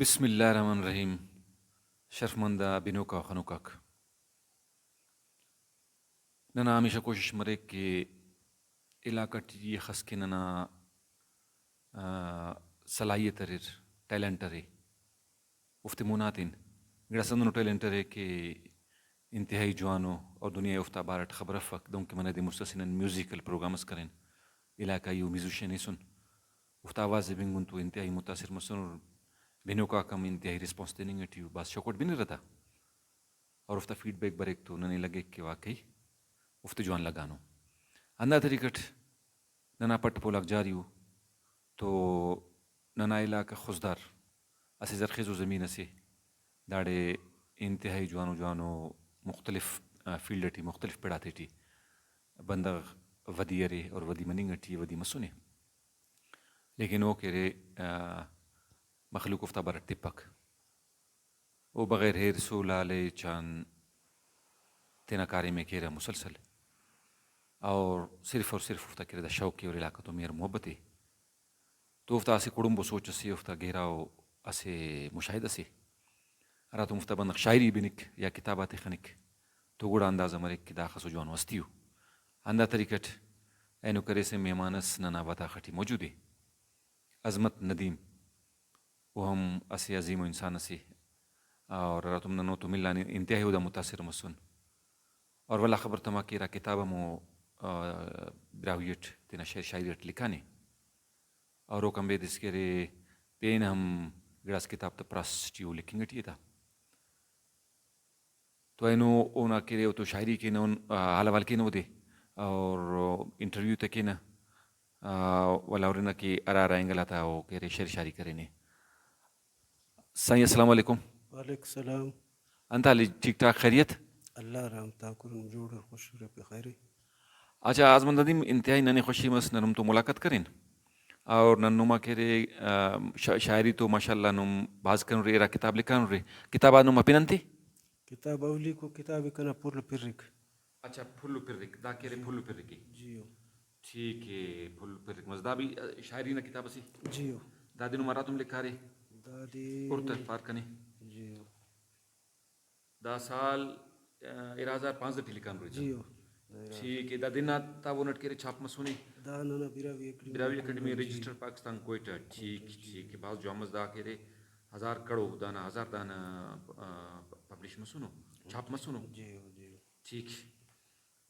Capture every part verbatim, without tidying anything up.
بسم اللہ الرحمن الرحیم۔ شرفمند آ بنوکا و خنوکاک، ننا ہمیشہ کوشش مریک کہ علاقہ ٹی اخس کہ ننا، آ، صلاحیت اریر، ٹیلنٹ ارے، اوفتے مون آ تین۔ گڑاس ہندنو ٹیلنٹ ارے کہ انتہائی جوانو اور دنیا ءِ اوفتا بارٹ خبر افک۔ دہنکہ منہ دے مست اسہ نن میوزیکل پروگرام اس کرین، علاقائی او میوزیشن ایسن، اوفتا آواز ءِ بنگن تو انتہائی متاثر مسن اور بنوکاک ہم انتہائی ریسپانس تننگ ٹی او، بھاز شوق اٹ بنرہ تا۔ اور اوفتا فیڈ بیک بریک تو ننے لگیک کہ واقعی اوفتے جوان لگانو۔ ہندا طریقہ اٹ ننا پٹ پولاک جاری ءُ، تو ننا علاقہ خضدار اسہ زرخیزو زمین اسے، داڑے انتہائی جوانو جوانو مختلف، آ، فیلڈ ٹی، مختلف پڑاتے ٹی بندغ ودی ارے اور ودی مننگ ٹی ودی مسنے، لیکن او کہ ارے، آ، مخلوق اوفتا بارٹ تپک۔ او بغیر ہیر سو لالچ آن تینا کاریم ءِ کیرہ مسلسل، اور صرف اور صرف اوفتا کیرہ دا شوق ءِ اور علاقہ تو مہر محبت ءِ۔ تو اوفتا اسہ کڑمبو سوچ اسے، اوفتا گہراؤ اسہ مشاہدہ سے، ہراتم اوفتا بندغ شاعری بنک یا کتاب آتے خنک، تو گڑا اندازہ مریک کہ دا اخسو جوانو ہستی ءُ۔ ہندا طریقہ اٹ اینو کریسہ مہمان اس ننا وتاخ ٹی موجود ءِ۔ عظمت ندیم، او ہم اسہ عظیم ءُ انسان اسے، اور ہراتم نن اوتو ملان انتہائی اودا متاثر مسن۔ اور ولدا خبر تما کہ ارا کتاب ہمو، آ، براہوئی اٹ تینا شعر شاعری اٹ لکھانے، اور اوکان بیدس کہ ارے پین ہم گڑاس کتاب تا پراس ٹی او لکھنگ ٹی ءِ تا۔ تو اینو اونا کہ ارے اوتو شاعری کینہ، اون، آ، حال احوال کینہ اودے، اور انٹرویو تہ کینہ، آ، ولدا ہُرنہ کہ ہرا ہرا اینگل آتا او کہ ارے شعر شاعری کرینے۔ سائیں السلام علیکم۔ وعلیکم السلام۔ انت حال ءِ؟ ٹھیک ٹھاک، خیریت؟ اللہ رحم تا کرم، جوڑ ءُ خوش ارے، پہ خیر ءِ۔ اچھا، آزمند ندیم، انتہائی ننے خوشی مس نن نم تو ملاقات کرین، اور نن نما کہ ارے، آ، شا-، شاعری تو ماشاءاللہ نم بھاز کنرے، ارا کتاب لکھانرے۔ کتاب آ نما پن انت ءِ؟ کتاب اولیکو کتاب ءِ کنا پھل پرک۔ اچھا، پھل پرک، دا کہ ارے پھل پرک ءِ۔ جی او۔ ٹھیک ءِ، پھل پرک مس، دا بھی، آ، شاعری نا کتاب اسے۔ جی او۔ دادے نم ہراتم لکھارے؟ دادے ارتہ پار کنے۔ جی او۔ دا سال، آ، ارا ہزار پانزدہ ٹی لکھانرے تہ۔ جی او۔ ٹھیک ءِ، دا دن آ تاون اٹ کہ ارے چھاپ مسنے؟ دا ننا براہوئی اکیڈمی، براہوئی اکیڈمی، جی۔ رجسٹر پاکستان کوئٹہ۔ ٹھیک، جی۔ ٹھیک ءِ، بھاز جوان مس، دا کہ ارے ہزار کڑو دانہ، ہزار دانہ، آ، پ-، پبلش مسنو، چھاپ مسنو۔ جی او، جی او۔ ٹھیک۔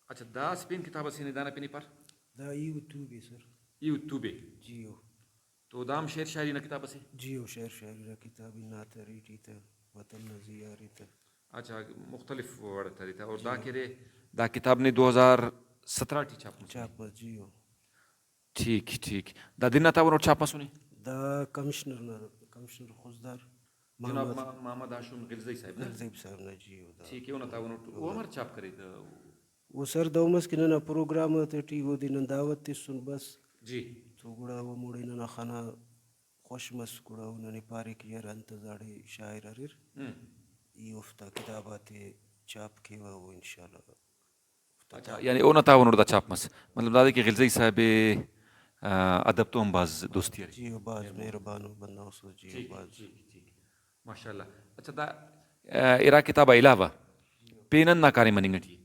اچھا، دا اسہ پین کتاب اسے نے، دانا پن ءِ پار؟ دا ای اتوبے سر۔ ای اتوبے۔ جی او۔ تو دا ہم شعر شاعری نا کتاب اسے؟ جی او، شعر شاعری نا کتاب ءِ، نعت ارے ٹی تہ، وطن نا زی آ ارے تہ۔ اچھا، مختلف وڑ تا ارے تہ۔ اور جی۔ دا کہ ارے، دا کتاب نے دو ہزار سترہ ٹی چھاپ مسنے؟ چھاپ مس، جی او۔ ٹھیک، ٹھیک۔ دا دن آ تاون اٹ چھاپ مسنے؟ دا کمشنر نا، کمشنر خضدار جناب محمد، ما-، محمد ہاشم غلزئی صاحب نا؟ غلزئی صاحب نا، جی او۔ دا ٹھیک ءِ، اونا تاون اٹ او امر چھاپ کرے تہ؟ او سر، دا مس کہ ننا پروگرام آتے ٹی اودے نن دعوت تسن بس۔ جی۔ تو گڑا او ہموڑے ننا خنا خوش مس، گڑا او ننے پارے کہ یار انت داڑے شاعر اریر، ہم۔ ای اوفتا کتاب آتے چھاپ کیوہ، او انشاءاللہ اوفتا اچھا، تعاون۔ یعنی اونا تعاون اوڑ دا چھاپ مس۔ مطلب دادے کہ غلزئی صاحب، آ، ادب تو ہم بھاز دوستی ارے۔ جی او، بھاز مہربان بندغ اسس، جی او، ٹھیک، بھاز۔ ٹھیک، ٹھیک۔ ماشاءاللہ۔ اچھا، دا، آ، ارا کتاب آ علاوہ پین انت نا کاریم مننگ ٹی ءِ؟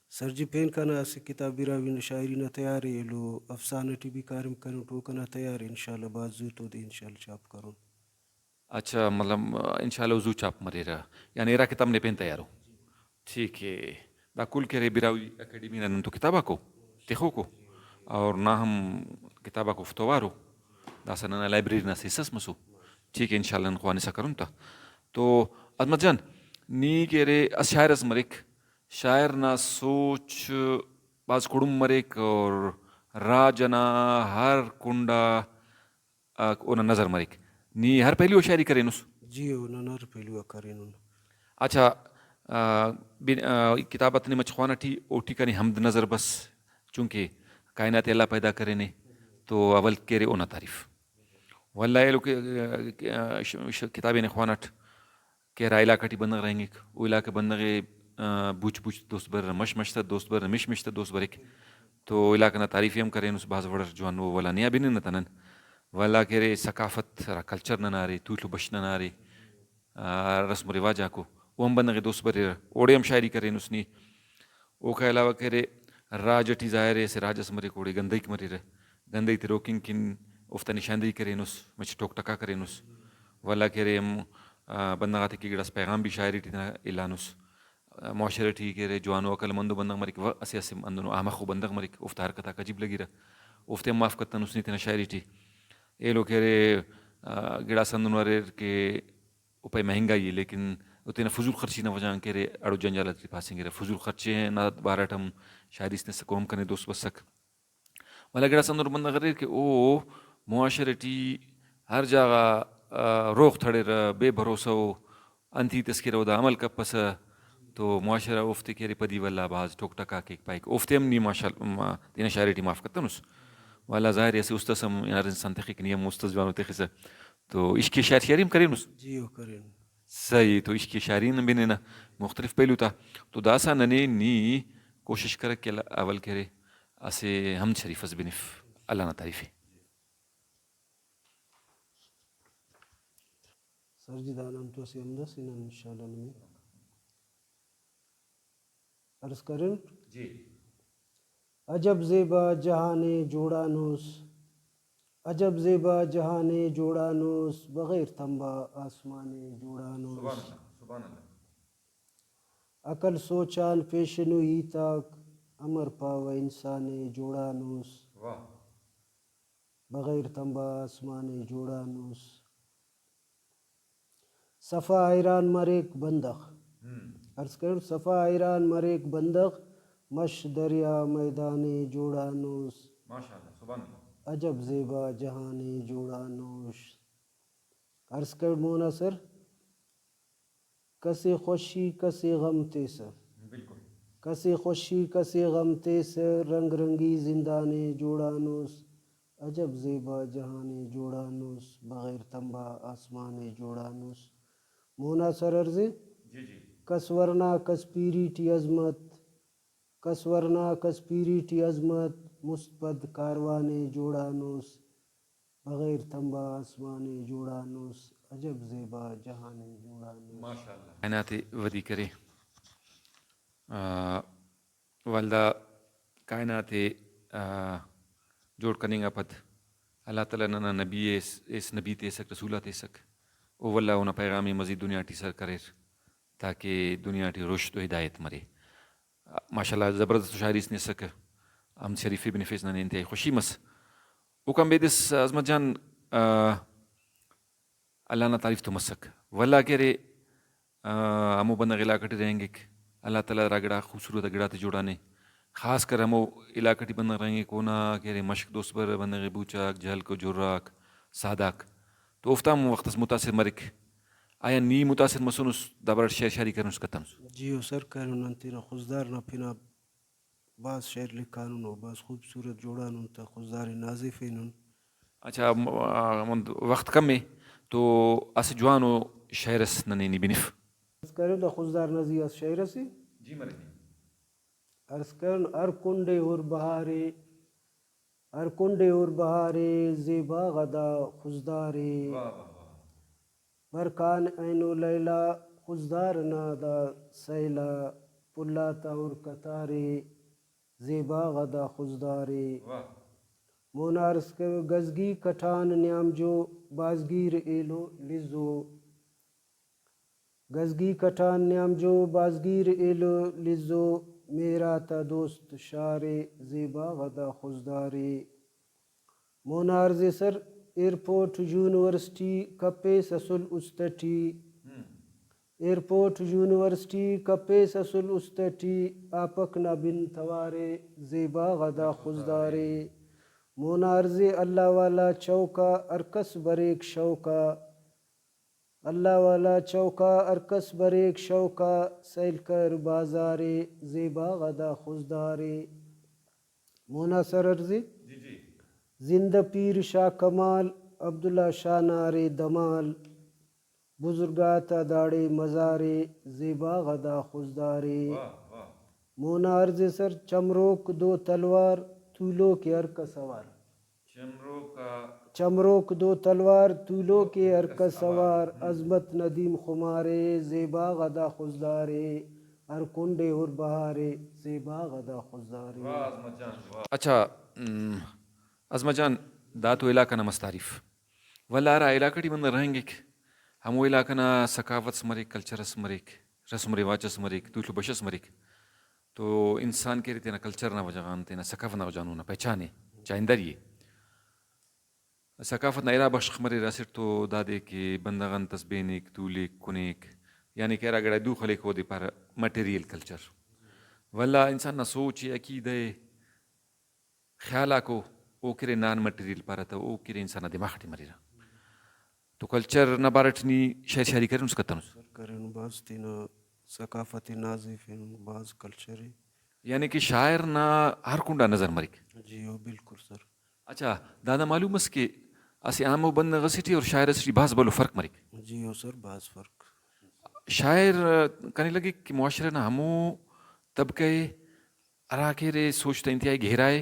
سر جی، پین کنا اسہ کتاب براہوئی نا شاعری نا تیار ءِ، ایلو افسانہ ٹی بھی کاریم کرینٹ، او کنا تیار ءِ، انشاءاللہ بھاز زوت اودے انشاءاللہ چھاپ کرون۔ اچھا، مطلب، انشاءاللہ او زو چھاپ مریرہ، یعنی ارا کتاب نے پین تیار ءُ؟ ٹھیک ءِ۔ دا کل کہ ارے براہوئی اکیڈمی نا نن تو کتاب آکو تخوکو، اور نا ہم کتاب آک اوفتا اوارو، داسہ ننا لائبریری نا اسہ حصہ اس مسو۔ ٹھیک ءِ، انشاءاللہ نن خوانسا کرون تا۔ تو عظمت جان، نی کہ ارے اسہ شاعر اس مریک، شاعر نا سوچ بھاز کڑمب مریک اور راج ئنا ہر کنڈ آ آک اونا نظر مریک۔ نی ہر پہلو آ شاعری کرینس؟ جی او، نن ہر پہلو آ کرینن۔ اچھا، آ، بن-، آ، کتاب آتے نے مچ خوانہ ٹی، اوٹی کنے حمد نظر بس، چونکہ کائنات ءِ اللہ پیدا کرینے تو اول کہ ارے اونا تعریف۔ ولدا ایلو کہ، آ، ش-، ش-، کتاب ءِ نے خوانٹ، کہ ہرا علاقہ ٹی بندغ رہینگک، او علاقہ بندغ ءِ، آ، بوچ بوچ دوست بریرہ، مش مش تا دوست بریرہ، مش مش تا دوست بریک۔ تو علاقہ نا تعریف ءِ ہم کرینس، بھاز وڑ اٹ جوان او ولا نے آ بننہ تا نن۔ ولدا کہ ارے ثقافت، ہرا کلچر ننا ارے، تول و بش ننا ارے، آ، رسم و رواج آکو، او ہم بندغ ئے دوست بریرہ۔ اوڑے ہم شاعری کرینس نی۔ اوکا علاوہ کہ ارے راج ٹی ظاہر ءِ اسہ راج ئس مریک، اوڑے گندئیک مریرہ۔ گندئی تے روکنگ کن اوفتا نشاندہی کرینس، مچہ ٹوک ٹکا کرینس۔ ولدا کہ ارے ہم، آ، بندغ آتے کہ گڑاس پیغام بھی شاعری ٹی تینا الانس۔ معاشرہ ٹی کہ ارے جوانو عقل مندو بندغ مریک، و اسہ اسہ ہندنو آمخو بندغ مریک، اوفتا حرکت آک عجیب لگیرہ، اوفتے ہم معاف کتنس نی تینا شاعری ٹی۔ ایلو کہ ارے، آ، گڑاس ہندنو اریر کہ او پائے مہنگائی ءِ، لیکن او تینا فضول خرچی نا وجہ غان کہ ارے اڑو جنجال آتے پاسنگرہ۔ فضول خرچی نا بارہ ٹی ہم شاعری اس نے سکو ہم کنے دوست بسک۔ ولدا گڑاس ہندنو بندغ اریر کہ او معاشرہ ٹی ہر جاگہ، آ، روغ تڑرہ، بے بھروسہ ءُ، انت ہیت اس کہ ارے او دا عمل کپسہ تو معاشرہ اوفتے کہ ارے پدی ولدا بھاز ٹوک ٹکا کیک پائک، اوفتے ہم نی ماشاء اللہ تینا شاعری ٹی معاف کتنس۔ ولدا ظاہر ءِ اسہ است ئس ہم ہر انسان تخک، نی ہم است ئس جوانو تخسہ تو عشق شاعری ہم کرینس۔ جی او کرین۔ صحیح، تو عشق شاعری نن بننہ مختلف پہلو تا۔ تو داسہ ننے نی کوشش کرک کہ اول کہ ارے اسہ حمد شریف ئس بنف، اللہ نا تعریف ءِ۔ سر جی، دا نن تو اسہ حمد ئس ہنن انشاءاللہ نمے۔ عرض کرین۔ جی۔ عجب زیبا جہان ءِ جوڑانس، عجب زیبا جہان ءِ جوڑانس، بغیر تمبا آسمان ءِ جوڑانس۔ سبحان اللہ، سبحان اللہ۔ عقل سوچ آن پیشن و ہیت آک، امر پاوہ انسان ءِ جوڑانس۔ واہ۔ بغیر تمبا آسمان ءِ جوڑانس۔ صفا حیران مریک بندغ۔ ہم۔ عرض کرین، صفا حیران مریک بندغ، مش دریا میدان ءِ جوڑانس۔ ماشاءاللہ، سبحان اللہ۔ عجب زیبا جہان ءِ جوڑانس۔ عرض کرین مونا سر، کسے خوشی کسے غم تیسہ۔ بالکل۔ کسے خوشی کسے غم تیسہ، رنگ رنگی زندان ءِ جوڑانس۔ عجب زیبا جہان ءِ جوڑانس، بغیر تمبا آسمان ءِ جوڑانس۔ مونا سر عرض ءِ۔ جی جی۔ کس ورنا کس پیری ٹی عظمت، کس ورنا کس پیری ٹی عظمت، مست پد کاروان ءِ جوڑانس۔ بغیر تمبا آسمان ءِ جوڑانس، عجب زیبا جہان ءِ جوڑانس۔ ماشاءاللہ۔ کائنات ءِ ودی کرے۔ آ، ولدا کائنات ءِ، آ، جوڑ کننگ آ پد اللہ تعالیٰ ننا نبی ایس، ایس نبی تے ایسک، رسول آتے ایسک۔ او ولدا اونا پیغام ءِ مزید دنیا ٹی سر کریر تاکہ دنیا ٹی رشد و ہدایت مرے۔ ماشاءاللہ زبردست شاعری اس نے اسکہ، حمد شریف ءِ بنفیس، ننے انتہائی خوشی مس۔ اوکان بیدس عظمت جان، آ، اللہ نا تعریف تو مسک۔ ولدا کہ ارے، آ، ہمو بندغ علاقہ ٹی رہینگک، اللہ تعالیٰ ہرا گڑا خوبصورت آ گڑاتے جوڑانے، خاص کر ہمو علاقہ ٹی بندغ رہینگک اونا کہ ارے مشک دوست بر بندغ ءِ، بوچاک، جھلک و جھراک، ساداک، تو اوفتا ہم وخت اس متاثر مریک۔ آیا نی متاثر مسونس، دا بارٹ شعر شاعری کرینس، کتنس؟ جی او سر، کرینن، نن تینا خضدار نا پن آ بھاز شعر لکھانن و بھاز خوبصورت جوڑانن، تا خضدار ءِ نازیفینن۔ اچھا، م-، آ، ہمو وخت کم ءِ تو اسہ جوانو شعر اس ننے نی بنف۔ عرض کرین، دا خضدار نا زی آ شعر اسے۔ جی مرے۔ عرض کرین، ہر کنڈ ءِ ہر بہارے، ہر کنڈ ءِ ہر بہارے، زیبا غدا خضدارے۔ واہ واہ واہ۔ برکان عین و لیلیٰ خضدار نا دا سیل آ، پھل آتا ہر قطارے، زیبا غدا خضدارے۔ واہ۔ مونا عرض کر، گزگی کٹان نیام جو، بازگیر ایلو لزو۔ گزگی کٹان نیام جو، بازگیر ایلو لزو، مہر آتا دوست شارے، زیبا غدا خضدارے۔ مونا عرض سر، ایئرپورٹ یونیورسٹی کپیس اسل است ٹی۔ ہم۔ ایئرپورٹ یونیورسٹی کپیس اسل است ٹی، آپک نا بن توارے، زیبا غدا خضدارے۔ مونا عرض اللہ والا چوکا، ہر کس بریک شوکا۔ اللہ والا چوکا، ہر کس بریک شوکا، سیل کر بازارے، زیبا غدا خضدارے۔ مونا سر عرض ءِ۔ جی، جی۔ زندہ پیر شاہ کمال، عبداللہ شاہ نا ارے دمال، بزرگ آتا داڑے مزارے، زیبا غدا خضدارے۔ واہ، واہ۔ مونا عرض سر، چمروک دو تلوار، تولوک ءِ ہر کس اوار۔ چمروک آ چمروک دو تلوار، تولوک ءِ ہر کس اوار۔ عظمت ندیم خمارے، زیبا غدا خضدارے۔ ہر کنڈے ہر بہارے، زیبا غدا خضدارے۔ واہ عظمت جان، واہ۔ اچھا، م، عظمت جان، دا تو علاقہ نا مست تعریف۔ ولدا ہرا علاقہ ٹی بندغ رہینگک، ہمو علاقہ نا ثقافت اس مریک، کلچر اس مریک، رسم رواج اس مریک، تول و بش اس مریک، تو انسان کہ ارے تینا کلچر نا وجہ غان، تینا ثقافت نا وجہ غان اونا پہچان ءِ، چاہنداری ءِ۔ ثقافت نا ارا بشخ مریرہ اسٹ تو دادے کہ بندغ انت اس بینک، تولک، کنیک، یعنی کہ ہرا گڑا دو خلیک اودے پارہ مٹیریل کلچر۔ ولدا انسان نا سوچ ءِ، عقیدہ ءِ، خیال آکو، او کہ ارے نان مٹیریل پارہ تہ، او کہ ارے انسان نا دماغ ٹی مریرہ۔ تو کلچر نا بارٹ نی شعر شاعری کرینس کتنس؟ سر کرینن، بھاز تینا ثقافت ءِ نازیفینن، بھاز کلچر ءِ۔ یعنی کہ شاعر نا ہر کنڈا نظر مریک۔ جی او، بالکل سر۔ اچھا، دادا معلوم اس کہ اسہ عامو بندغ اسے ٹی اور شاعر اسے ٹی بھاز بھلو فرق مریک۔ جی او سر، بھاز فرق۔ شاعر، کنے لگک کہ معاشرہ نا ہمو طبقہ ءِ ہراکہ ارے سوچ تا انتہائی گہرا ءِ،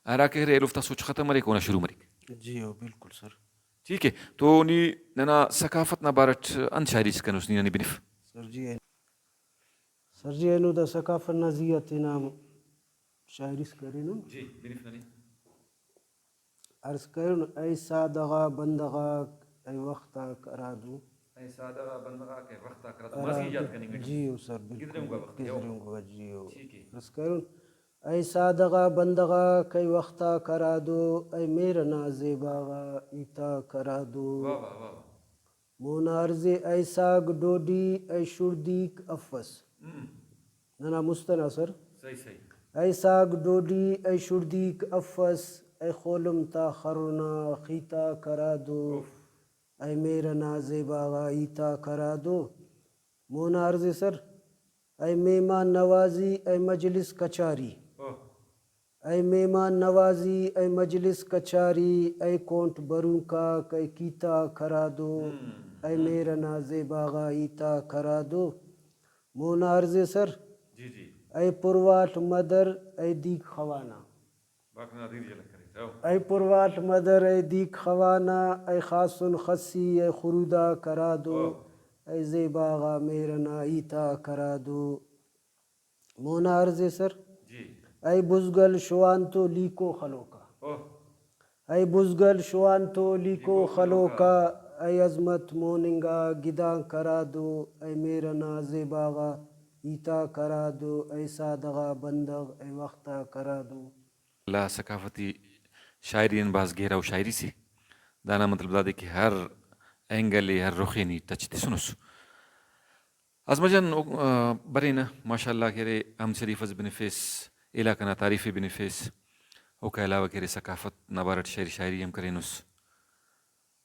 ہراکہ ارے ایلوفتا سوچ ختم مریک، اونا شروع مریک۔ جی او، بالکل سر۔ ٹھیک ءِ، تو نی ننا ثقافت نا بارٹ انت شاعری اس کنوس نی ننے بنف؟ سر جی، سر جی، اینو دا ثقافت نا زی آ تینا شاعری اس کرینن۔ جی، بنف ننے۔ عرض کرون، اے سادہ غا بندغ آک، اے وخت آک ہرادو۔ اے سادہ غا بندغ آک، اے وخت آک ہرادو۔ ہرادو۔ ماضی یاد کننگ اٹی۔ جی او سر، بالکل۔ گزرے انگا وخت ءِ۔ گزرے انگا، جی او۔ ٹھیک ءِ۔ عرض کرون، اے سادہ غا بندغ آک، اے وخت آک ہرادو، اے مہر ئنا زیبا غا ہیت آک ہرادو۔ واہ واہ، واہ واہ۔ مون آ ارزے اے ساگ ڈوڈی، اے شڑدیک افس۔ ہم۔ ننا مست ئنا سر۔ صحیح، صحیح۔ اے ساگ ڈوڈی، اے شڑدیک افس، اے خولم تا خر ئنا خیت آک ہرادو، اوف۔ اے مہر ئنا زیبا غا ہیت آک ہرادو۔ مون آ ارزے سر، اے مہمان نوازی، اے مجلس کچاری۔ اوہ۔ اے مہمان نوازی، اے مجلس کچاری، اے کونٹ برونک آک، اے کیت آک ہرادو، ہم۔ اے مہر ئنا زیبا غا ہیت آک ہرادو۔ مون آ ارزے سر۔ جی، جی۔ اے پرواٹ مدر، اے دیک خوانا۔ باقی نا دیر جلک کریٹ، او۔ اے پرواٹ مدر، اے دیک خوانا، اے خاسن خسی، اے خرود آک ہرادو، او۔ اے زیبا غا مہر ئنا ہیت آک ہرادو۔ مون آ ارزے سر۔ جی۔ اے بزگل شوان تو لیکو خلوکا۔ اوہ۔ اے بزگل شوان تو لیکو لیکو خلوکا۔ خلوکا۔ اے عظمت مون انگا گدانک ہرادو، اے مہر ئنا زیبا غا ہیت آک ہرادو، اے سادہ غا بندغ، اے وخت آک ہرادو۔ اللہ ثقافتی شاعری آن بھاز گہراؤ شاعری سے۔ دانا مطلب دادے کہ ہر اینگل ءِ، ہر رخ ءِ نی ٹچ تسنس۔ عظمت جان، او، آ، برینہ، ماشاءاللہ کہ ارے، احمد شریف اس بنفیس، علاقہ نا تعریف ءِ بنفیس، اوکا علاوہ کہ ارے ثقافت نا بارٹ شعر شاعری ہم کرینس۔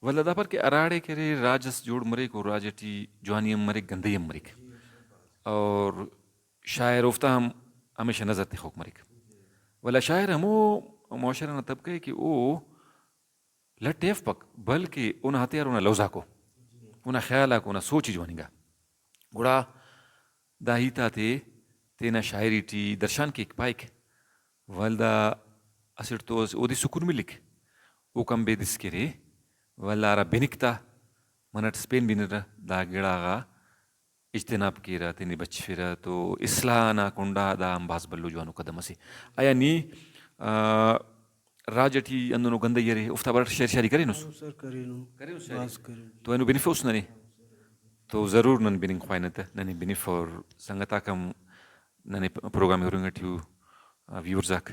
ولدا دا پر کہ ہراڑے کہ ارے راج اس جوڑ مریک و راج ٹی جوانی ہم مریک، گندہی ہم مریک، اور شاعر اوفتا ہم ہمیشہ نظر تخوک مریک۔ ولدا شاعر ہمو معاشرہ نا طبقہ ءِ کہ او لٹ ءِ افپک، بلکہ اونا ہتیار اونا لوزاکو، اونا خیال آکو، اونا سوچ ءِ جواننگا۔ گڑا دا ہیت آتے تینا شاعری ٹی درشان کیک، پائک، ولدا اسٹ تو اس-، اودے سکون ملک، اوکان بیدس کہ ارے، ولدا ہرا بنک تا منٹ اس پین بنرہ، دا گڑا غا اجتناب کیرہ، تینے بچفرہ، تو اصلاح نا کنڈا دا ہم بھاز بھلو جوانو قدم اسے۔ آیا نی، آ، راج ٹی ہندنو گندہی ارے، اوفتا بارٹ شعر شاعری کرینس؟ ہاں سر، کرینن۔ کرینس شاعری؟ بھاز کرینن۔ تو اینو بنفوس ننے؟ تو ضرور نن بننگ خوانہ تہ، ننے بنف اور سنگت آک ہم ننے پ-، پروگرام ءِ ہرنگ ٹی او، آ، ویورز آک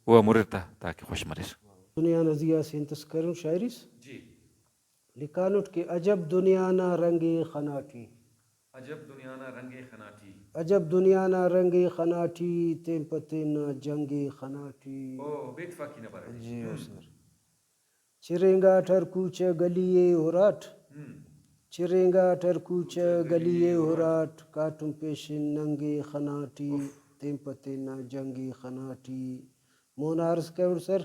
او ہم ہریر تہ، تاکہ خوش مریر۔ دنیا نا زی آ اسہ انت اس کرینن شاعری اس۔ جی۔ لکھانٹ کہ عجب دنیا نا رنگ ءِ خناٹی۔ عجب دنیا نا رنگ ءِ خناٹی۔ عجب دنیا نا رنگ ءِ خناٹی، تین پہ تین نا جنگ ءِ خناٹی۔ او، بے اتفاقی نا بارہ ٹی۔ جی ہم۔ سر۔ چرینگاٹ ہر کوچہ گلی ءِ ہراٹ۔ ہم۔ چرینگاٹ ہر کوچہ گلی ءِ ہراٹ، کاٹم پیشن ننگ ءِ خناٹی، اف۔ تین پہ تین نا جنگ ءِ خناٹی۔ مون آ عرض کرور سر،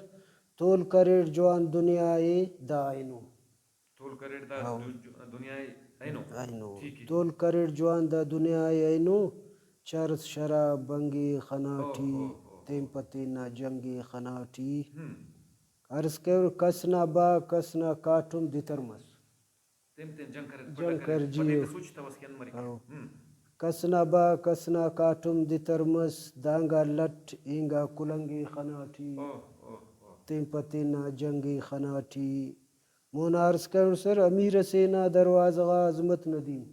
تول کریٹ جوان دنیا ءِ دا اینو۔ تول کریٹ دا ہاں۔ دو-، جو-، دنیا ءِ اینو۔ اینو۔ ٹھیک ہے۔ تول کریٹ جوان دا دنیا ءِ اینو، چرس شراب بنگ ءِ خناٹی، اوہ، اوہ، اوہ۔ تین پہ تین نا جنگ ءِ خناٹی۔ ہم۔ عرض کریر، کس نا با کس نا کاٹم دتر مس۔ تین پتین جنگ کریر، جنگ پٹک کریر، کریر، جی۔ پٹک سوچ توس کہ انت مریک۔ ہاں۔ ہم۔ کس نا با کس نا کاٹم دتر مس، دانگا لٹ اینگا کلنگے خناٹی۔ اوہ، اوہ، اوہ۔ تین پہ تینا جنگے خناٹی۔ مونا عرض کریر سر، امیر اسے نا دروازہ غا عظمت ندیم۔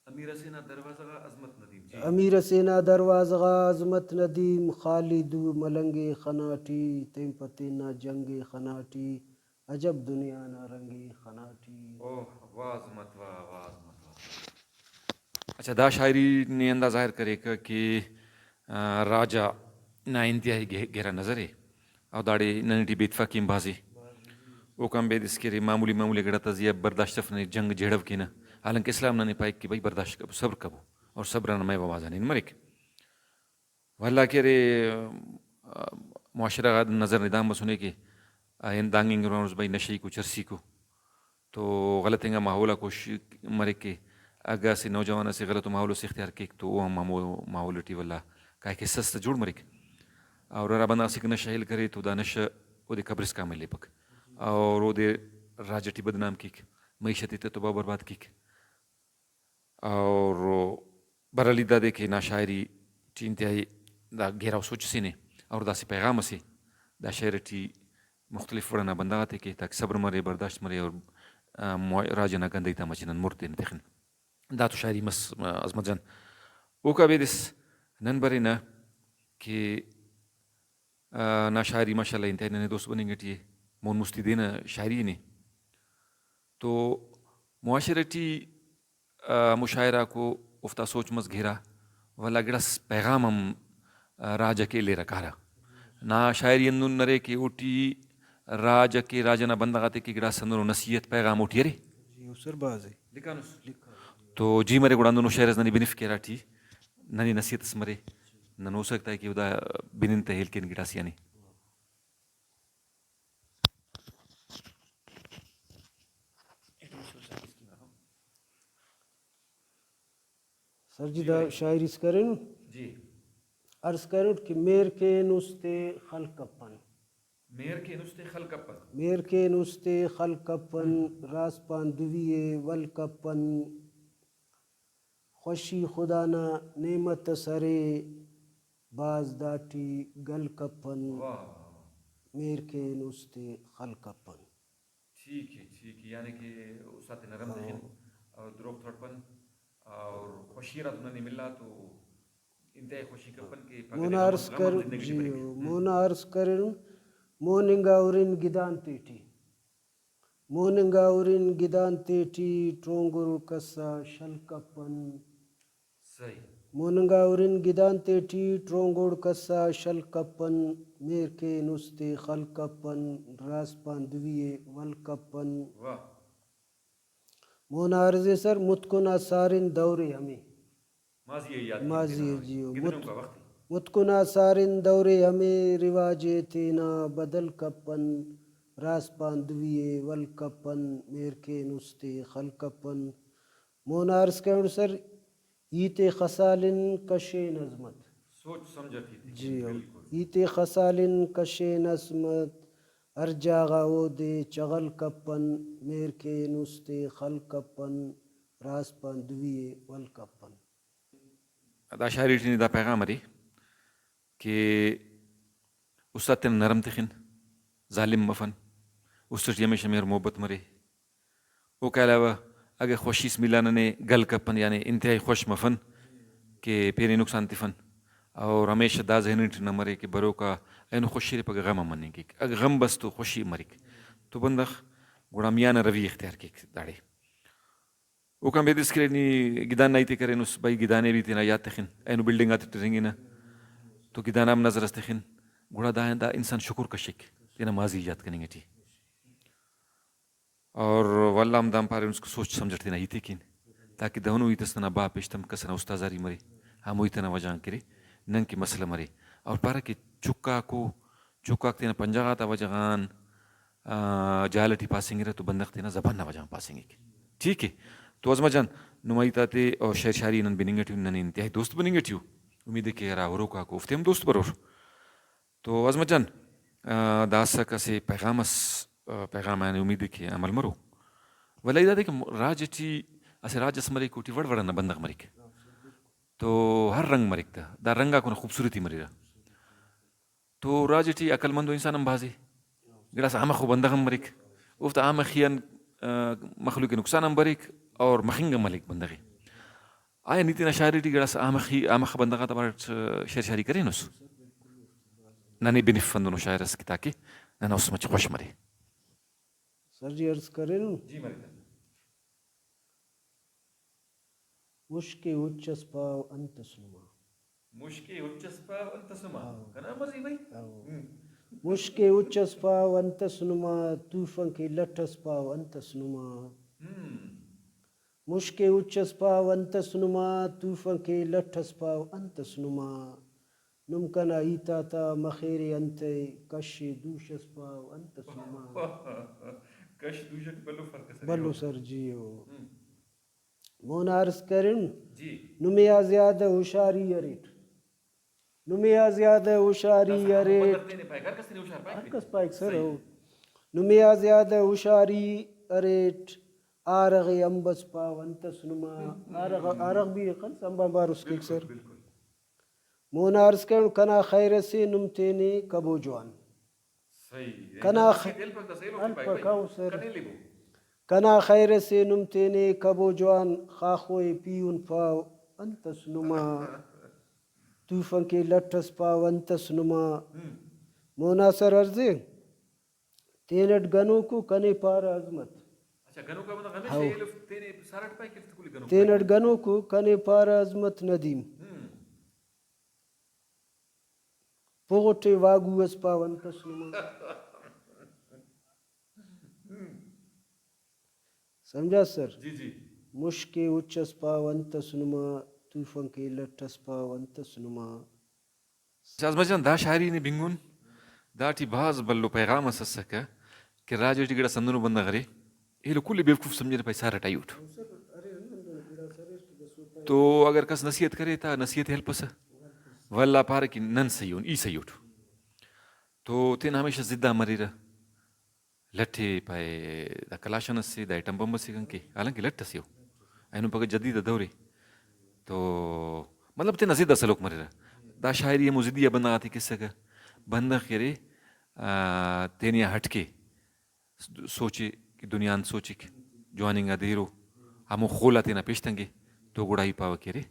امیر اسے نا دروازہ غا عظمت ندیم، جی۔ امیر اسے نا دروازہ غا عظمت ندیم، خالی دو ملنگے خناٹی، تین پہ تینا جنگے خناٹی، عجب دنیا نا رنگے خناٹی۔ اوہ، واہ عظمت، واہ، واہ عظمت، واہ۔ اچھا، دا شاعری نے ہندا ظاہر کریکہ کہ، آ، راجا نا انتہائی گہ-، گہرا نظر ءِ۔ او داڑے ننے ٹی بے اتفاقی ہم بھاز ءِ۔ اوکان بیدس کہ ارے معمولی معمولی گڑا تا زیہا برداشت اف، ننے جنگ جھڑو کینہ، حالانکہ اسلام ننے پائک کہ بھئی برداشت کبو، صبر کبو، اور صبر انا میوہ بھاز آنین مریک۔ ولدا کہ ارے، آ، معاشرہ غا نظر ندام بسنے کہ اینو دانگ اینگرانس بھئی نشہ ءِ کو، چرسی کو۔ تو غلط انگا ماحول آ کوشش مریک کہ اگہ اسہ نوجوان اسہ غلطو ماحول اس اختیار کیک تو او ہم ہمو ماحول ٹی ولدا کائک، حصہ اس تہ جوڑ مریک۔ اور ہرا بندغ اسیکہ نشہ ہیل کرے تو دا نشہ اودے قبر اسکان ملیپک اور اودے راج ٹی بدنام کیک، معیشت ءِ تہ تباہ و برباد کیک۔ اور بہرحال ای دادے کہ نا شاعری ٹی انتہائی دا گہراؤ سوچ اسے نے اور دا اسہ پیغام اسے۔ دا شعر ٹی مختلف وڑ ئنا بندغ آتے کہ تاکہ صبر مرے، برداشت مرے اور، آ، موا-، راج ئنا گندہی تا مچہ نن مر تینے تخن۔ دا تو شاعری مس، آ، عظمت جان۔ اوکا بیدس نن برینہ کہ، آ، نا شاعری ماشاءاللہ انتہائی ننے دوست بننگ ٹی ءِ۔ مون مستی دے نا شاعری نے تو معاشرہ ٹی، آ، مشاعرہ کو اوفتا سوچ مس گہرا، ولدا گڑاس پیغام ہم، آ، راج ئکہ الیرہ کارہ۔ نا شاعری ہندن ارے کہ اوٹی راج ئکہ راج ئنا بندغ آتے کہ گڑاس ہندنو نصیحت پیغام اوٹی ارے۔ جی، او سر بھاز ءِ۔ لکھانس۔ تو جی مرے گڑا ہندنو شعر ئس ننے بنف کہ ہراٹی ننے نصیحت ئس مرے۔ نن ہو سکتا ہے کہ او دا بنن تہ ہیل کین گڑاس یعنی۔ سر جی، جی دا بھائی۔ شاعری اس کرینٹ۔ جی۔ عرض کرینٹ کہ مہر کین استے خلق کپن۔ مہر کین استے خلق کپن۔ مہر کین استے خلق کپن، ہم۔ راسپان دوی ءِ ول کپن۔ خوشی خدا نا نعمت اس ارے، بھاز داٹی گل کپن۔ واہ، واہ، واہ۔ مہر کین استے خلق کپن۔ ٹھیک ہے، ٹھیک ہے، یعنی کہ استاد تے نرم تخن ہاں۔ اور دروغ تڑپن اور خوشی ہراتم ننے ملا تو انتہائی خوشی کپن کہ پاگہ مونا دے غم عرض اس، غم کر، ہم زندگی ٹی جی، بریک۔ ہم۔ مونا عرض کرن، مون انگا ہرن گدان تیٹی۔ مون انگا ہرن گدان تیٹی، ٹرونگر کسا شل کپن۔ صحیح۔ مون انگا ہرن گدان تیٹی، ٹرونگوڑ کسا شل کپن، مہر کین استے خل کپن، راسپان دوی ءِ ول کپن۔ واہ۔ مونا عرض ءِ سر، متکن آ سارن دورے ہمے۔ ماضی ءِ یاد کن ماضی تینا ءِ جیو۔ گدنوک مت-، آ وخت ءِ۔ متکن آ سارن دورے ہمے، رواج ءِ تینا بدل کپن، راسپان دوی ءِ ول کپن، مہر کین استے خل کپن۔ مونا عرض کرینٹ سر، ہیت ءِ خسالن کشے نظمت۔ سوچ سمجھ اٹ ہیت ءِ جی کن، ہاں۔ بالکل۔ ہیت ءِ خسالن کشے نظمت، ہر جاگہ اودے چغل کپن، مہر کین استے خل کپن، راسپان دوی ءِ ول کپن۔ دا شاعری ٹی نی دا پیغام ارے کہ استاد تینا نرم تخن، ظالم مفن، است ٹی ہمیشہ مہر محبت مرے۔ اوکا علاوہ اگہ خوشی اس ملا ننے گل کپن، یعنی انتہائی خوش مفن کہ پیرے نقصان تفن، اور ہمیشہ دا ذہن ٹی نہ مرے کہ بروکا اینو خوشی ارے پگہ غم ہم مننگ کیک، اگہ غم بس تو خوشی مریک، تو بندغ گڑا میانہ روی اختیار کیک داڑے۔ اوکان بیدس کہ نی گدان نا ہیتے کرینس، بھئی گدانے بھی تینا یات تخن، اینو بلڈنگ آتے ٹی رہینگنہ تو گدان آم نظر اس تخن، گڑا دا، دا انسان شکر کشک تینا ماضی یات کننگ ٹی۔ اور ولدا ہم دان پارینس کہ سوچ سمجھ اٹ تینا ہیتے کین، تاکہ دہنو ہیت اس ننا با پیشتم کس ئنا استازاری مرے، ہمو ہیت ئنا وجہ غان کرے، نن کہ مسئلہ مرے۔ اور پارہ کہ چکاکو، چکاک تینا پنجا غاتا وجہ غان، آ، جہل ٹی پاسنگرہ تو بندغ تینا زبان نا وجہ غان پاسنگک۔ ٹھیک ہے، تو عظمت جان، نما ہیتاتے اور شعر شاعری نن بننگ ٹی ننے انتہائی دوست بننگ ٹی ءُ۔ امید ہے کہ ہرا ہروک آکو اوفتے ہم دوست برور۔ تو عظمت جان، آ، داسہ اسہ پیغام اس، آ، پیغام آن امید ءِ کہ عمل مرو۔ ولے دادے کہ راج ٹی اسہ راج اس مریک، اوٹی وڑ وڑ ئنا بندغ مریک۔ تو ہر رنگ مریک، دا، دا رنگ آکو نا خوبصورتی مریرہ۔ تو راج ٹی عقل مندو انسان ہم بھازے، گڑاس آمخو بندغ ہم مریک، اوفتا آمخی آن، آ، مخلوق ءِ نقصان ہم بریک اور مخنگ ہم ملیک بندغ ءِ۔ آیا نی تینا شاعری ٹی گڑاس آمخی، آمخ بندغ آتا بارٹ شعر شاعری کرینس؟ ننے بنف ہندنو شاعر اس کہ تاکہ ننا است مچ خوش مرے۔ سر جی عرض کرینن۔ جی مریک۔ مشکے اُچ ئس پاو انت ئس نما۔ مشکے اُچ ئس پاو انت ئس نما۔ ہاں۔ کنا مزی بھائی۔ ہاں۔ ہم۔ مشکے اُچ ئس پاو انت ئس نما، طوفان کے لٹ ئس پاو انت ئس نما۔ ہم۔ مشکے اُچ ئس پاو انت ئس نما، طوفان کے لٹ ئس پاو انت ئس نما۔ نم کنا ہیت آتا مخیرے انتئے، کش دوش ئس پاو انت ئس نما۔ کش دوش ٹی بھلو فرق ئس ارے۔ بھلو سر جی او۔ ہم۔ مونا عرض کرن، جی۔ نمے آ زیادہ ہشاری اریٹ۔ نمے آ زیادہ ہشاری داسہ ہمو اریٹ۔ پتر تینے پائک، ہر کس تینے ہشار پائک ہر نے۔ کس پائک سر، صحیح۔ ہو۔ نمے آ زیادہ ہشاری اریٹ، آرغ ءِ امب ئس پاو انت ئس نما۔ ہم، ہم، آرغ، ہم، ہم۔ آرغ بھی خنس امب آن بار اس کیک بالکل، سر۔ بالکل۔ مونا عرض کرن، کنا خیر ئسے نم تینے کبو جوان۔ صحیح۔ کنا خ-، نصیحت ہیلپک داسہ ایلو ٹی پائک ہلپک بھائی۔ ہو سر۔ کنے لیبو۔ کنا خیر ئسے نم تینے کبو جوان، خاخو ءِ پیہن پاو انت ئس نما۔ طوفان کے لٹ ئس پاو انت ئس نما۔ ہم۔ مونا سر عرض ءِ، تینٹ گنوکو کنے پارہ عظمت۔ اچھا، گنوکا بندغ ہمیشہ ہاؤ۔ ایلو تینے سر اٹ پائک، ایلو کل گنوک تینٹ پائک۔ گنوکو کنے پارہ عظمت ندیم۔ ہم۔ پغٹ ءِ واگو ئس پاو انت ئس نما۔ سمجھاس سر؟ جی، جی۔ مشکے اُچ ئس پاو انت ئس نما، طوفان کے لٹ ئس پاو انت ئس نما۔ شاز مجان، دا شاعری نے بنگن، داٹی بھاز بھلو پیغام اس اسکہ کہ راج ٹی گڑاس ہندنو بندغ ارے، ایلو کل ءِ بیوقوف سمجھرہ، پائے سار اٹ آئی اٹ۔ تو اگر کس نصیحت کرے تا نصیحت ءِ ہلپسہ، ولدا پارہ کہ نن صحیح اُن، ای صحیح اٹ۔ تو تینا ہمیشہ ضد آ مریرہ۔ لٹ ءِ پائے دا کلاشن اسے، دا ایٹم بم اسے کنکہ، حالانکہ لٹ اسے او۔ اینو پگہ جدید دور ءِ۔ تو مطلب تینا ضد آ سلوک مریرہ۔ دا شاعری ہمو ضدی آ بندغ آتے کسکہ، بندغ کہ ارے، آ، تینے آ ہٹ کے سوچے کہ دنیا انت سوچک، جوان انگا دیر او، ہمو خول آ تینا پیش تنگے، تو گڑا ای پاوہ کہ ارے،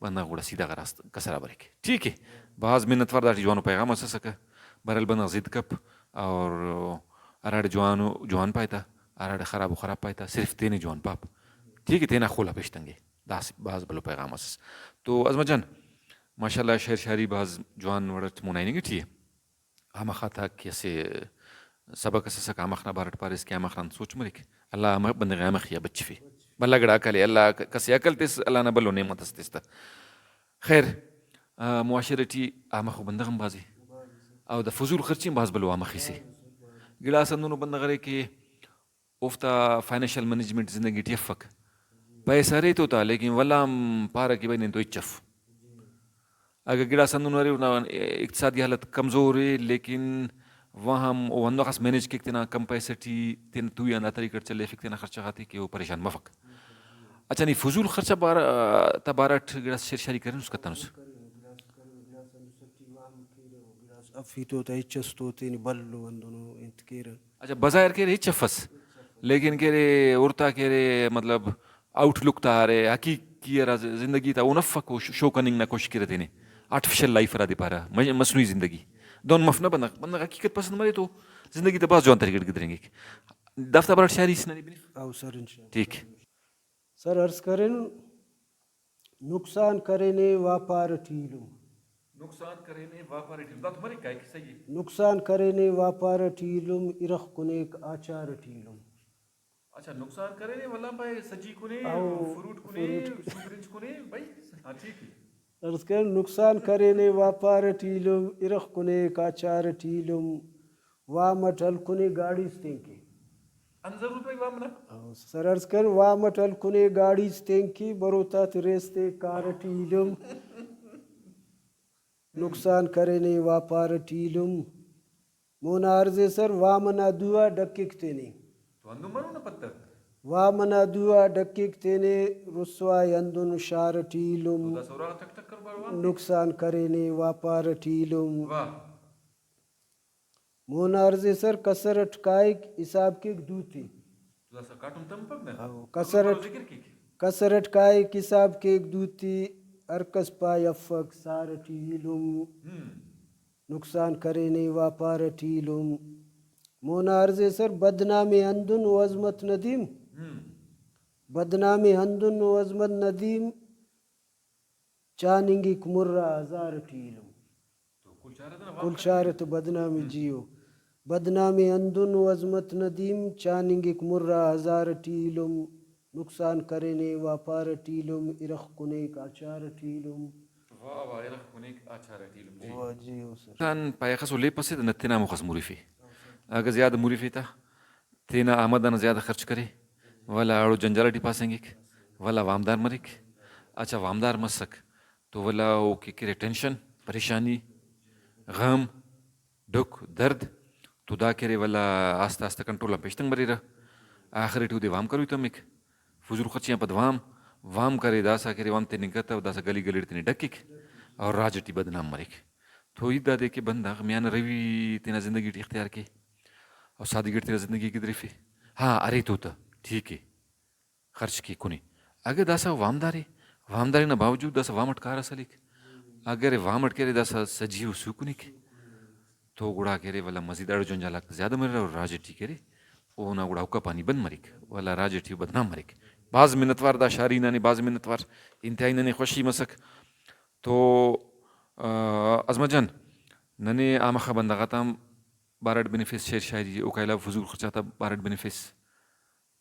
بندغ گڑا سیدھا غا راست کسر آ بریک۔ ٹھیک ءِ، بھاز منت وار، داٹی جوانو پیغام اس اسکہ۔ بہرحال بندغ ضد کپ اور ہراڑے جوانو جوان پائے تا، ہراڑے خرابو خراب پائے تا، صرف تینے جوان پاپ۔ ٹھیک ءِ، تینا خول آ پیش تنگے۔ داسہ بھاز بھلو پیغام اس۔ تو عظمت جان، ماشاءاللہ شعر شاعری بھاز جوان وڑ اٹ مونا ہننگ ٹی ءِ۔ آمخ آتا کہ اسہ سبق اس اسکہ، آمخ نا بارٹ پاریس کہ آمخ نا انت سوچ مریک، اللہ آمخ بندغ ءِ آمخی آ بچفے۔ بھلا گڑا عقل ءِ، اللہ ک-، کس ءِ عقل تس، اللہ نا بھلو نعمت اس تس تہ۔ خیر، آ، معاشرہ ٹی آمخو بندغ ہم بھازے، اور دا فضول خرچی ہم بھاز بھلو آمخی سے۔ گڑاس ہندنو بندغ ارے کہ اوفتا فائنینشل مینجمنٹ زندگی ٹی افک۔ پیسہ ارے تو تا، لیکن ولدا ہم پارہ کہ بھئی نن تو ہچ اف۔ اگہ گڑاس ہندنو ارے، اونا اقتصادی حالت کمزور ءِ، لیکن وا ہم او ہنداخس مینیج کیک، تینا کم پیسہ ٹی تینا توئی آن دا طریقہ ٹی چلیفک تینا خرچہ غاتے کہ او پریشان مفک۔ اچھا، نی فضول خرچہ بارہ، تا بارہ ٹی گڑاس شعر شاعری کرینس کتنس؟ افی تو تا ہچ اس تو تینے بھلو ہندنو انت کیرہ۔ اچھا، بظاہر کہ ارے ہچ افس، لیکن کہ ارے ہرتا کہ ارے مطلب آؤٹ لک تا ارے، حقیقی ہرا ز-، زندگی تا اون افک، او ش-، شو کننگ نا کوشش کیرہ تینے، آرٹیفیشل لائف ہرادے پارہ، م-، مصنوعی زندگی۔ دہن مف نہ بندغ، بندغ حقیقت پسند مرے تو زندگی تا بھاز جوان طریقہ ٹی گدرینگک۔ دافتا بارٹ شاعری اس ننے بنف۔ او سر، انشاءاللہ۔ ٹھیک۔ سر عرض کرین، نقصان کرینے واپار ٹی ایلم۔ نقصان کرینے واپار ٹی ایلم۔ دا تو مریک کائک، صحیح ءِ۔ نقصان کرینے واپار ٹی ایلم، ارغ کنیک آچار ٹی ایلم۔ اچھا، نقصان کرینے، ولدا پائے سجی کنے، او، فروٹ کنے، فروٹ۔ شوگرنج کنے، بھائی۔ ہاں، ٹھیک ءِ۔ عرض کرین، نقصان کرینے واپار ٹی ایلم، ارغ کنیک آچار ٹی ایلم۔ وام اٹ ہلکنے گاڑیس تینکہ۔ انت ضرورت مریک وام نا؟ او، سر عرض کرین، وام اٹ ہلکنے گاڑیس تینکہ، بروتاتے ریس تے کار ٹی ایلم۔ نقصان کرینے واپار ٹی ایلم۔ مونا عرض ایسر وام ئنا دو آ ڈکک تینے۔ تو ہندن مرو نا پتہ۔ وام ئنا دو آ ڈکک تینے، رسوا ءِ ہندن شار ٹی ایلم۔ تو دا سوراخ ٹک ٹک کر باروا۔ نقصان کرینے واپار ٹی ایلم۔ واہ۔ مونا عرض ایسر کسر اٹ کائک حساب کیک دوتے۔ تو داسہ کاٹم تمپک نا۔ ہاں، تو کسر اٹ، ذکر کیک۔ کسر اٹ کائک حساب کیک دوتے، ہر کس پائے افک سار ٹی ایلم۔ ہم۔ نقصان کرینے واپار ٹی ایلم۔ مونا عرض ایسر بدنام ءِ ہندن و عظمت ندیم۔ ہم۔ بدنام ءِ ہندن و عظمت ندیم۔ چاننگک مر آ ہزار ٹی ایلم۔ تو کل چارہ تہ نا وام کل چارہ تہ بدنامی۔ ہم۔ جیو۔ بدنام ءِ ہندن و عظمت ندیم، چاننگک مر آ ہزار ٹی ایلم، نقصان کرینے واپار ٹی ایلم، ارغ کنیک آچار ٹی ایلم۔ واہ واہ، ارغ کنیک آچار ٹی ایلم، جی۔ واہ جی، او سر۔ تان پائے اخس و لیپ اسے تہ نہ تینا مخس مریفے۔ اگہ زیادہ مریفے تہ تینا آمد آن زیادہ خرچ کرے، ولا اڑو جنجال ٹی پاسنگک، ولا وامدار مریک۔ اچھا، وامدار مسک تو ولا او کہ کرے ٹینشن، پریشانی، غم، ڈکھ، درد، تو دا کرے ولا آستہ آستہ کنٹرول آن پیشتنگ مریرہ۔ آخر ٹی اودے وام کروئی تمک۔ فضول خرچی آن پد وام، وام کرے داسہ کرے وام تننگ کتو، داسہ گلی گلی ٹی تینے ڈکک اور راج ٹی بدنام مریک۔ تو ہیت دادے کہ بندغ میانہ روی تینا زندگی ٹی اختیار کے اور سادگی ٹی تینا زندگی گدریفے۔ ہاں، ارے تو تہ ٹھیک ءِ، خرچ کے کنے۔ اگہ داسہ وامدارے، وامداری نا باوجود داسہ وام اٹ کار اس ہلیک، اگر وام اٹ کرے داسہ سجی و سوکنیک، تو گڑا کرے ولا مزید اڑ جنجال آک زیادہ مریرہ اور راج ٹی کرے اونا گڑا حقہ پانی بند مریک، ولا راج ٹی بدنام مریک۔ بھاز منت وار دا شاعری نا، نی بھاز منت وار، انتہائی ننے خوشی مسک۔ تو، آ، عظمت جان، ننے آمخہ بندغ آتا ہم بارٹ بنفیس، شعر شاعری اوکا علاوہ فضول خرچ آتا بارٹ بنفیس۔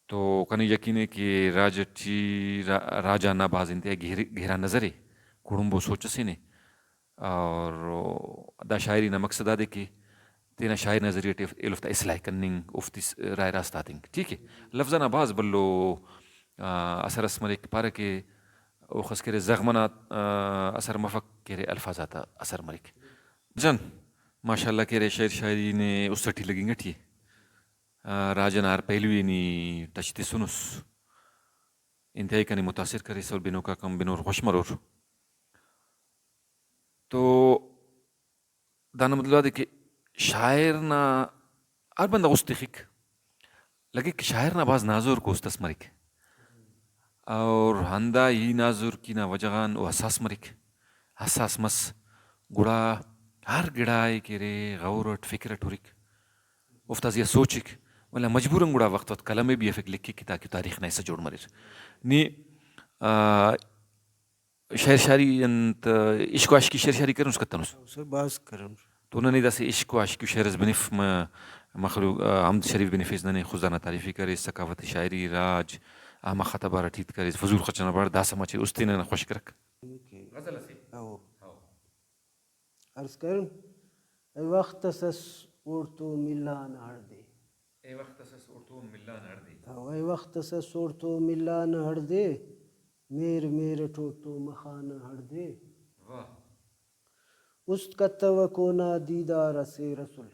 تو کنے یقین ءِ کہ راج ٹی را-، راج آ نا بھاز انتہائی گہر-، گہرا نظر ءِ، کڑمبو سوچ اسے نے۔ اور دا شاعری نا مقصد دادے کہ تینا شاعری نا ذریعہ ٹی ایلوفتا اصلاح کننگ، اوفتے س-، رائے راست آتنگ، ٹھیک ءِ۔ لفظ آنا بھاز بھلو، آ، اثر اس مریک، پارہ کہ اوخس کہ ارے زغم ئنا، آ، اثر مفک، کہ ارے الفاظ آتا اثر مریک۔ جان، ماشاءاللہ کہ ارے شعر شاعری نے است ٹی لگنگ ٹی ءِ۔ آ، راج ئنا ہر پہلو ئے نی ٹچ تسنس۔ انتہائی کنے متاثر کریس اور بنوک آک ہم بنور خوش مرور۔ تو دانا مطلب دادے کہ شاعر نا ہر بندغ است تخک، لگک کہ شاعر نا بھاز نازرک است اس مریک، اور ہندا ہی نازرکی نا وجہ غان او حساس مریک، حساس مس، گڑا ہر گڑا ئے کہ ارے غور اٹ، فکر اٹ ہرک، اوفتا زیہا سوچک، ولدا مجبوراً گڑا وخت وخت قلم ئے بھی ہرفک، لکھک کہ تاکہ تاریخ نا حصہ جوڑ مریر۔ نی، آ، شعر شاعری انت، عشق و عاشقی شعر شاعری کرینس کتنس؟ سر، بھاز کرینس۔ تو ننے داسہ عشق و عاشقی شعر اس بنف، م-، مخلوق، آ، حمد شریف بنفیس، ننے خضدار نا تعریف ءِ کریس، ثقافتی شاعری، راج، آمخ آتا بارٹ ہیت کریس، فضول خرچ ئنا بارٹ، داسہ مچے است ءِ ننا خوش کرک۔ غزل اسے۔ ہاؤ۔ ہاؤ۔ عرض کرین، اے وخت اس ئس اوڑتون ملان ہڑدے۔ اے وخت اس ئس اوڑتون ملان ہڑدے۔ او اے وخت اس ئس اوڑتون ملان ہڑدے، مہر مہر اٹ اوتون مخان ہڑدے۔ واہ۔ است کتوک اونا دیدار اسہ رسل۔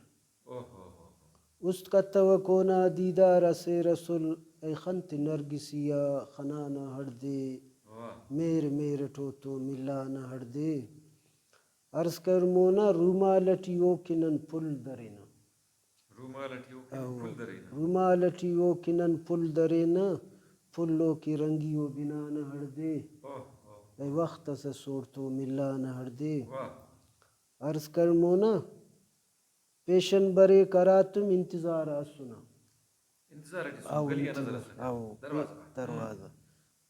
اوہ، اوہ، اوہ۔ است کتوک اونا دیدار اسہ رسل، اے خن تے نرگسی آ خنانہ ہڑدے۔ واہ۔ مہر مہر اٹ اوتون ملانہ ہڑدے۔ عرض کر مونا، رومال ٹی او کہ نن پھل درینہ۔ رومال ٹی او کہ نن او، پھل درینہ۔ رومال ٹی او کہ نن پھل درینہ، پھل او کہ رنگی او بنانہ ہڑدے۔ اوہ، اوہ۔ اے وخت اس ئس اوڑتون ملانہ ہڑدے۔ واہ۔ عرض کر مونا، پیشن بریک ہراتم انتظار آ اسنہ۔ انتظار ٹی اسنہ، او، گلی آ نظر انتظار، اسنہ۔ او، دروازہ غا۔ دروازہ۔ ہم۔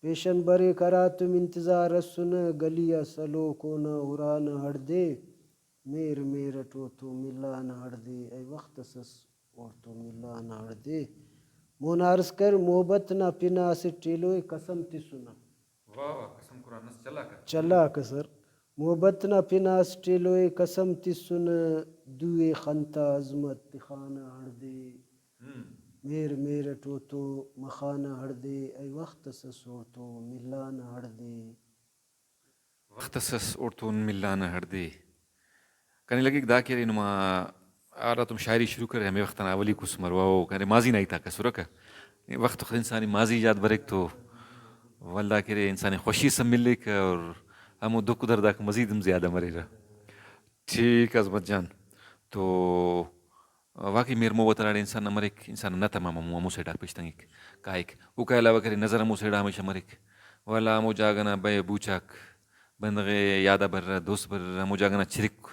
پیشن بریک ہراتم انتظار اسنہ، گلی آ سلوک اونا ہرانہ ہڑدے، مہر مہر اٹ اوتون ملانہ ہڑدے، اے وخت اس ئس اوڑتون ملانہ ہڑدے۔ مونا عرض کر، محبت نا پن آ اسٹ ایلو ءِ قسم تسنہ۔ واہ واہ، قسم قرآن اس چلاکہ۔ چلاکہ سر۔ محبت نا پن آ اسٹ ایلو ءِ قسم تسنہ، دو ءِ خن تا عظمت تخانہ ہڑدے۔ ہم۔ مہر مہر اٹ اوتون مخانہ ہڑدے، اے وخت اس ئس اوڑتون ملانہ ہڑدے۔ وخت اس ئس اوڑتون ملانہ ہڑدے۔ کنے لگیک دا کہ ارے نما ہراتم شاعری شروع کرے، ہمے وخت انا اولیکو اس مرو، او کنے ماضی نا ہیتاک اسرکہ۔ وخت وخت انسان ءِ ماضی یاد بریک تو ولدا کہ ارے انسان ءِ خوشی اس ہم ملیک اور ہمو دکھ درد آک مزید ہم زیادہ مریرہ۔ ٹھیک عظمت جان، تو واقعی مہر محبت ہراڑے انسان نا مریک، انسان نا تمام ہمو، ہمو سائیڈ آک پیشتنگک کائک۔ اوکا علاوہ کرے نظر ہمو سائیڈ آ ہمیشہ مریک، ولا ہمو جاگہ نا بئے بوچاک بندغ ءِ یاد آ برہ، دوست برہ، ہمو جاگہ نا چرک،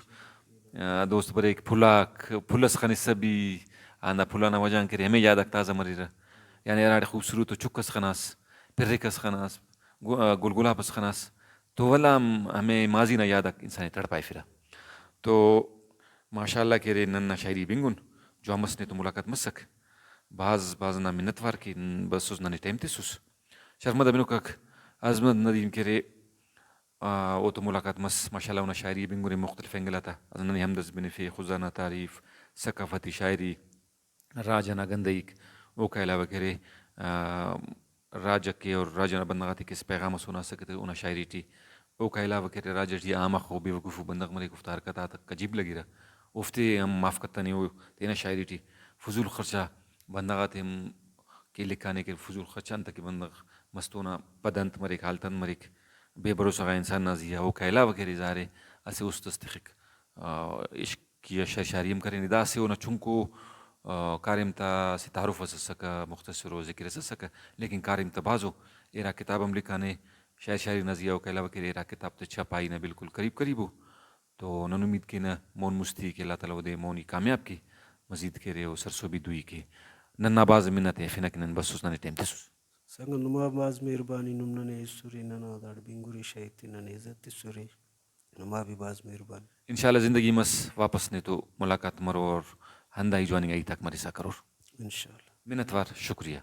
آ، دوست بریک، پھل آک، پھل اس خنسہ بھی، ہندا پھل آنا وجہ آن کہ ارے ہمے یاد آک تازہ مریرہ۔ یعنی ہراڑے خوبصورت ءُ چک اس خناس، پرک اس خناس، گو-، آ، گل گلاب اس خناس، تو ولدا ہم ہمے ماضی نا یاد آک انسان ءِ تڑپائفرہ۔ تو ماشاءاللہ کہ ارے ننا شاعری بنگن، جوان مس نے تو ملاقات مسک۔ بھاز بھاز نا منت وار کہ بسس ننے ٹائم تسس۔ شرمدہ بنوکاک عظمت ندیم کہ ارے آ، اوتو ملاقات مس۔ ماشاءاللہ اونا شاعری بنگرے مختلف اینگل آتا، از ننے ہمدرد بنفے، خضدار نا تعریف، ثقافتی شاعری، راج ئنا گندئیک، اوکا علاوہ کہ ارے، آ، راج ئکے اور راج ئنا بندغ آتے کہ اسہ پیغام ئس اونا اسکہ تہ اونا شاعری ٹی۔ اوکا علاوہ کہ ارے راج ئٹی آماخو بے وقوفو بندغ مریک، اوفتا حرکت آتک عجیب لگرہ، اوفتے ہم معاف کتنے او تینا شاعری ٹی۔ فضول خرچہ بندغ آتے ہم کہ لکھانے کہ فضول خرچہ انت کہ بندغ مست اونا پد انت مریک، حالت انت مریک، بے بھروسہ غا انسان نا زیہا۔ اوکا علاوہ کہ ارے ظاہر ءِ اسہ است اس تخک، آ، عشقی شعر شاعری ہم کرینے۔ دا اسہ اونا چنکو، آ، کاریم تا اسہ تعارف اس اسکہ، مختصر و ذکر اس اسکہ، لیکن کاریم تا بھازو۔ ارا کتاب ہم لکھانے شعر شاعری نا زیہا۔ اوکا علاوہ کہ ارے ارا کتاب تا چھپائی نا بالکل قریب قریب ءُ۔ تو نن امید کینہ مون مستی کہ اللہ تعالیٰ اودے مونی کامیاب کے، مزید کہ ارے او سرسہبی دوئی کے۔ ننا بھاز منت ءِ ہرفنہ کہ نن بسس ننے ٹائم تسس۔ سنگت نما بھاز مہربانی، نم ننے ایسرے، ننا داڑے بنگرے شاعری تے ننے عزت تسرے، نما بھی بھاز مہربانی۔ انشاءاللہ زندگی مس واپس نے تو ملاقات مرو اور ہنداہی جواننگا ہیتاک مرسا کرور۔ انشاءاللہ۔ منت وار، شکریہ۔